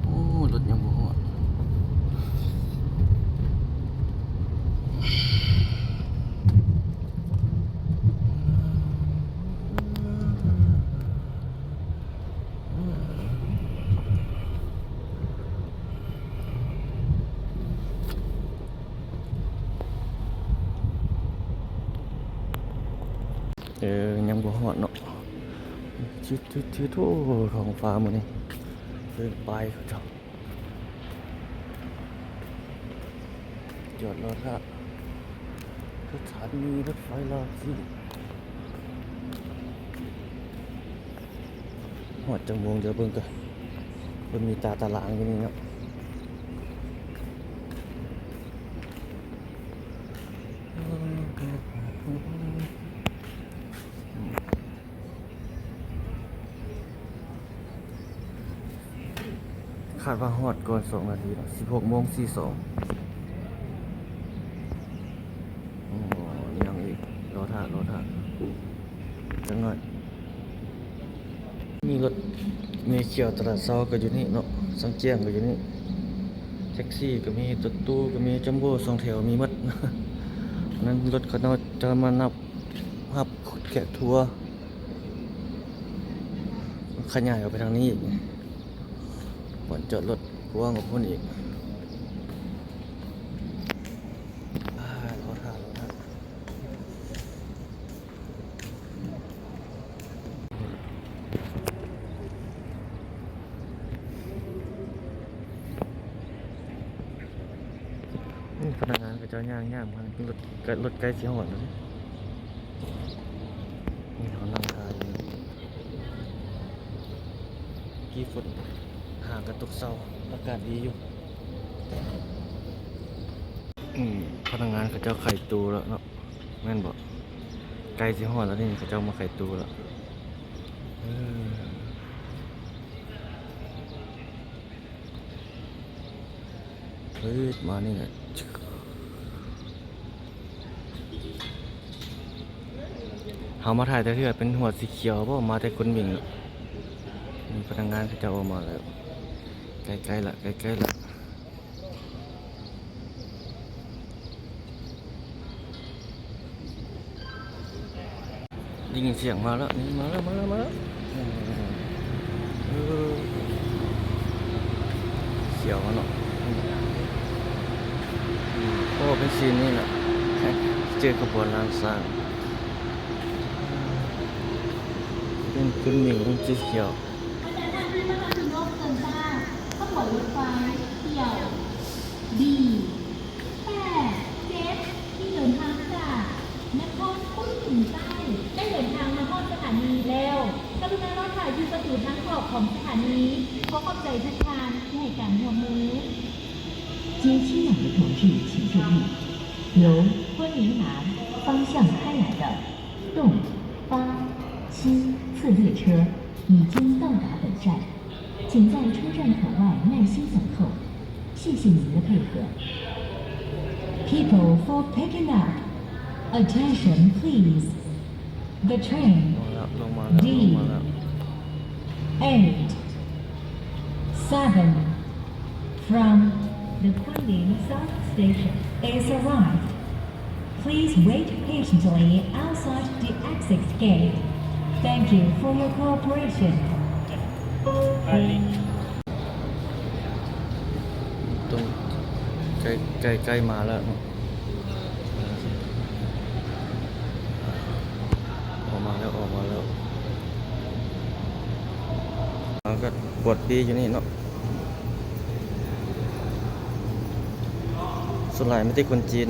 ໂອ້ ລົດຍັງບໍ່ຮອດ. ອືມ ເອີ ຍັງບໍ່ຮອດເນາະ. ຊຶດໆໆ ໂອ້ ທ້ອງຟ້າມື້ນີ້ເປັນປາຍເຂົາເຈົ້າ. ຈອດລໍຖ້າສະຖານີລົດໄຟຫຼາກສີ. ຮອດຈັກໂມງ ດຽວເບິ່ງກ່ອນ. ເພິ່ນມີຕາຕະລາງຢູ່ນີ້ເນາະ. ຄາດວ່າຮອດກ່ອນສອງນາທີເນາະ ສິບຫົກໂມງສີ່ສິບສອງ. ໂອ້ ຍັງອີກ ລໍຖ້າ ລໍຖ້າຈັກໜ້ອຍ. ມີລົດເມຂຽວຕະຫຼາດເຊົ້າກໍຢູ່ນີ້ເນາະ, ສັງຈຽງກໍຢູ່ນີ້, ແທັກຊີກໍມີ, ລົດຕູ້ກໍມີ, ຈັມໂບ້ສອງແຖວມີໝົດ. ນັ້ນລົດເຂົາເຈົ້າຈະມານັບ ຮັບແຂກທົວ ຂະຫຍາຍອອກໄປທາງນີ້ອີກ, ບ່ອນຈອດລົດກວ້າງກວ່າພຸ້ນອີກ. ອ່າ ລໍຖ້າ ລໍຖ້າ. ອືມ ພະນັກງານເຂົາເຈົ້າຍ່າງໆມາ, ລົດ ລົດໃກ້ຊິຮອດແລ້ວເດ້. ນີ້ເຮົານັ່ງຖ້າຢູ່ນີ້, ກີ້ຝົນຫາກະຕົກເຊົາ, ອາກາດດີຢູ່. ອືມ ພະນັກງານເຂົາເຈົ້າໄຂຕູ້ແລ້ວເນາະ. ແມ່ນບໍ່? ໃກ້ຊິຮອດແລ້ວນີ້ ເຂົາເຈົ້າມາໄຂຕູ້ແລ້ວ. ເອີ ເອີ ມານີ້ແຫຼະ. ເຮົາມາຖ່າຍແຕ່ເທື່ອເປັນຫົວສີຂຽວບໍ່? ມາແຕ່ຄົນວິ່ງ. ມີພະນັກງານເຂົາເຈົ້າອອກມາແລ້ວ. ໃກ້ໆລະ ໃກ້ໆລະ. ໄດ້ຍິນສຽງມາແລ້ວ ນີ້ມາແລ້ວ ມາແລ້ວ ມາແລ້ວ. ເອີ ສຽວເນາະ. ໂອ້ ເປັນສີນີ້ແຫຼະ ເຈີຂະບວນລ້ານຊ້າງ. ເປັນ ເປັນໜິ່ງສີຂຽວ. ທ່ານໃດທີ່ມາຈາກນອກເຄື່ອນຟ້າ ຂະບວນລົດໄຟຖ້ຽວ ດີ ແປດ ເຈັດ ທີ່ເດີນທາງຈາກນະຄອນກຸນໝິງໃຕ້ ໄດ້ເດີນທາງມາຮອດສະຖານີແລ້ວ. ກະລຸນາລໍຖ້າຢູ່ປະຕູທາງອອກຂອງສະຖານີ. ຂໍຂອບໃຈທຸກທ່ານທີ່ໃຫ້ການຮ່ວມມື. 接新来的同志请注意，由昆明南方向开来的 东、巴、西次列车已经到达本站，请在车站口外耐心等候，谢谢您的配合。People for picking up, attention please. The train ລົງມາແລ້ວ ລົງມາແລ້ວ D ลงมาแล้ว eight seven from the Kunming South Station is arrived. Please wait patiently outside the exit gate. Thank you for your cooperation. ຕົງໃກ້ ໃກ້ ໃກ້ມາແລ້ວເນາະ. ອອກມາແລ້ວ ອອກມາແລ້ວ. ເຮົາກໍປວດປີ້ຢູ່ນີ້ເນາະ. ສ່ວນຫຼາຍມີແຕ່ຄົນຈີນ.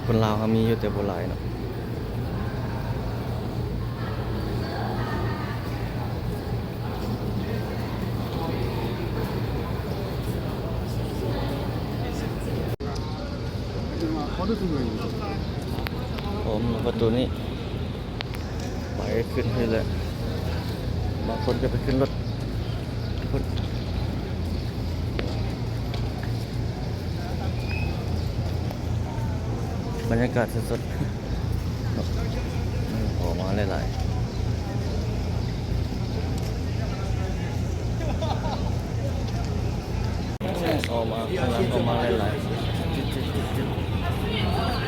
ຄົນລາວເຮົາມີຢູ່ແຕ່ບໍ່ຫຼາຍເນາະ. ໂອ້ ປະຕູນີ້ ໄປຂຶ້ນພີ້ແຫຼະ. ບາງຄົນກໍໄປຂຶ້ນລົດພຸ້ນ. ບັນຍາກາດສົດໆ ອອກມາຫຼາຍໆ ອອກມາ ກຳລັງອອກມາຫຼາຍໆ.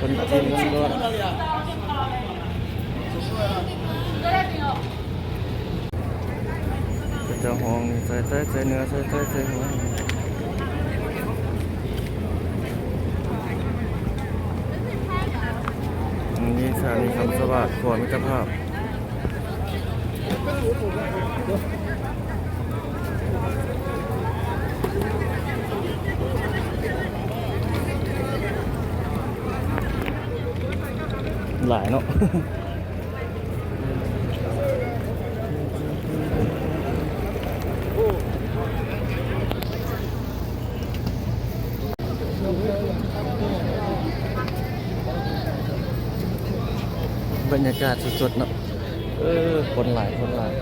ຄົນຈີນລ້ວນໆ. ເຂົາເຈົ້າຮ້ອງນີ້ ໃສ່ໃຕ້ ໃສ່ເໜືອ ໃສ່ໃຕ້ ໃສ່ຫົວ. ອັນນີ້ ສະຖານີຄຳສະຫວາດ ຂົວມິດຕະພາບ ຫຼາຍເນາະ. ບັນຍາກາດສົດໆເນາະ ເອີ ຄົນຫຼາຍ ຄົນຫຼາຍ.